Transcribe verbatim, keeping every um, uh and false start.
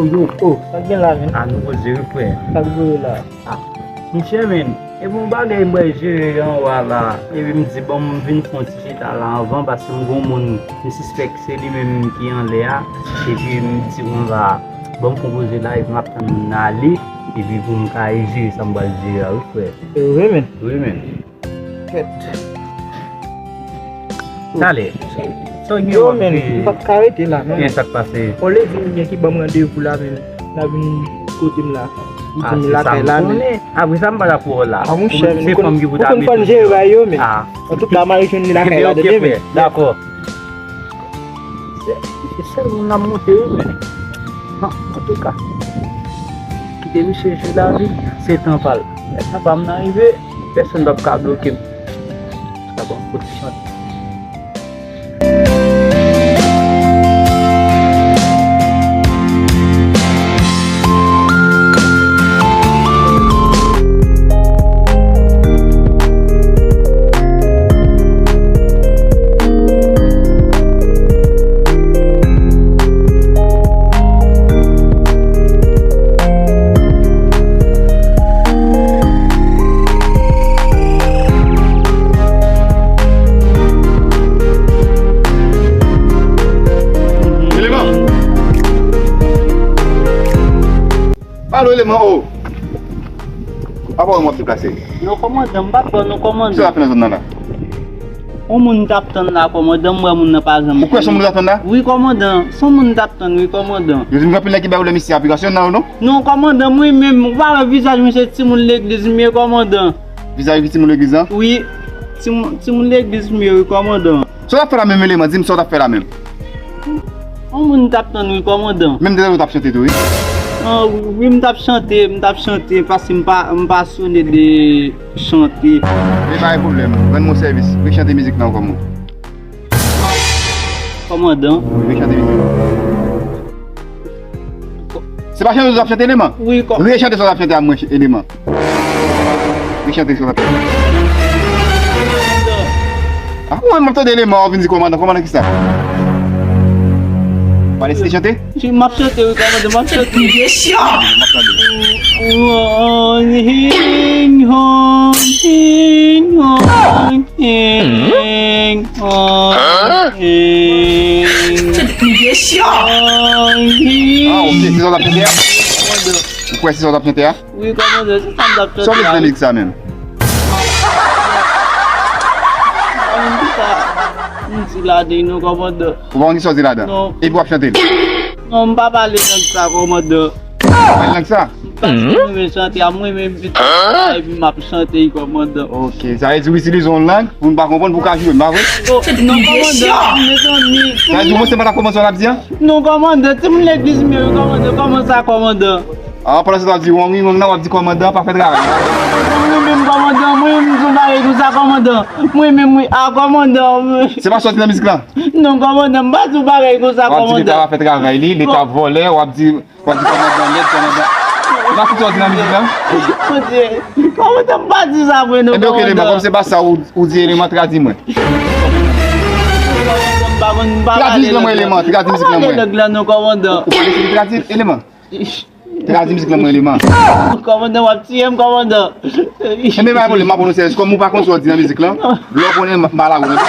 Yo, oh, sa k gen la, men? A, nou poze wi, frè. Sa k voye la? A, monchè, men, e bon bagay m pral jere anwa la. Epi m di, bon, m vin fè yon ti chita la anvan, paske m gon moun, m sispèk se li menm ki anlè a. Epi m di, bon, la, bon, m konpoze la, epi m ap tann moun nan ale. Epi pou m ka jere sa m pral jere a, wi, frè. Se vre, men? Wi, men. Kèt. Talè. Sa w gen w ap fè? Yo, men, m pa t ka rete la, non. Gen sa k pase? Olye di m gen ki ban m randevou la, men, l ap vin kote m la. Li di m lakay la, men. Apre sa, m pa t ap wè w la. A, monchè, men, se fanm ki pou ta mete w deyò. Antouka, m al jwenn li lakay la, tande, men. Dakò. Se, se sèl moun n ap monte, wi, men. Bon, antouka, kite misye jwi lavi, se tan pa l. Lè tan pa m nan rive, pèsonn p ap ka bloke m. Sa bon, kote chante. Eleman! Alo, eleman, o! Apa w ap deplase? Non, kòmandan, m pa t wè w, non, kòmandan. Sa w ap fè nan zòn nan la? Yon moun m t ap tann la, kòmandan, m wè moun nan pa janm vini. Ou kwè se yon moun ou t ap tann la? Wi, kòmandan, se yon moun m t ap tann, wi, kòmandan. Yo di m gen anpil nèg ki bay woule misye aplikasyon nan yo, non? Non, kòmandan, mwen menm, ou pa wè vizaj mwen, se timoun legliz m ye, kòmandan. Vizaj ki timoun legliz lan? Wi, timoun, timoun legliz m ye, wi, kòmandan. Sa w t ap fè la menm, eleman? Di m sa w t ap fè la menm. Yon moun m t ap tann, wi, kòmandan. Menm deja w t ap chante tou, wi? An, wi, m t ap chante, m t ap chante, paske m pa, m pasyone de chante. Men pa gen pwoblèm, rann mwen sèvis, rechante mizik lan ankò, mwen. Kòmandan. Wi, rechante mizik lan. Se pa chante sa w t ap chante, eleman? Wi, kò- Rechante sa w t ap chante a mwen, eleman. Rechante sa w t ap chante. A, mwen, m ap tande eleman, w ap vin di kòmandan, kòmandan kisa? Pale, se chante? Si, m ap chante, wi, kòmandan, m ap chante. M ap tande. Hon, hing, hon, hing, hon, hing, hon, hing. Ah, ok, se sa w t ap chante a? Ou kwè se sa w t ap chante a? Wi, kòmandan, se sa m t ap chante a. Sa w vle di nan mizik sa menm? M di sa, m di ladan, non, kòmandan. Ou pa konn kisa w di ladan? Non. Epi w ap chante l? Non, m pa pale nèg sa, kòmandan. Pale nèg sa? Paske mwen renmen chante a, mwen renmen beat sa, epi m ap chante, kòmandan. Ok, sa vle di w itilize yon lang pou n pa konprann, pou w ka jwe, pa vre? Non, non, kòmandan, mezanmi. Sa vle di w, mwen se pa ta kòmanse w ap di a? Non, kòmandan, timoun legliz m ye, kòmandan, kòman sa, kòmandan? A, pandan se tan w ap di wong wi wong nan, w ap di kòmandan pa fè travay. Mwen menm, kòmandan, mwen menm, m di yon bagay konsa, kòmandan. Mwen menm, wi, a, kòmandan. Se pa sa w di nan mizik lan? Non, kòmandan, m pa di yon bagay konsa, kòmandan. W ap di Leta pa fè travay li, Leta vòlè, w ap di, w ap di kòmandan lèd, kòmandan. Se pa sa w di nan mizik lan? Bondye, kòmandan, m pa di sa vre, non, kòmandan. Ebyen, ok, eleman, kòm se pa sa ou, ou di, eleman, tradui mwen. Tradui mizik lan mwen, eleman, tradui mizik lan mwen. Pa pale nèg lan, non, kòmandan. Ou pa deside tradui, eleman? Tradui mizik lan mwen, eleman. Kòmandan, w ap tiye m, kòmandan. Ebyen, pa gen pwoblèm, m ap pran yon sèvis. Kòm ou pa konn sa w di nan mizik lan, lè w konnen, m pa la, ou konnen.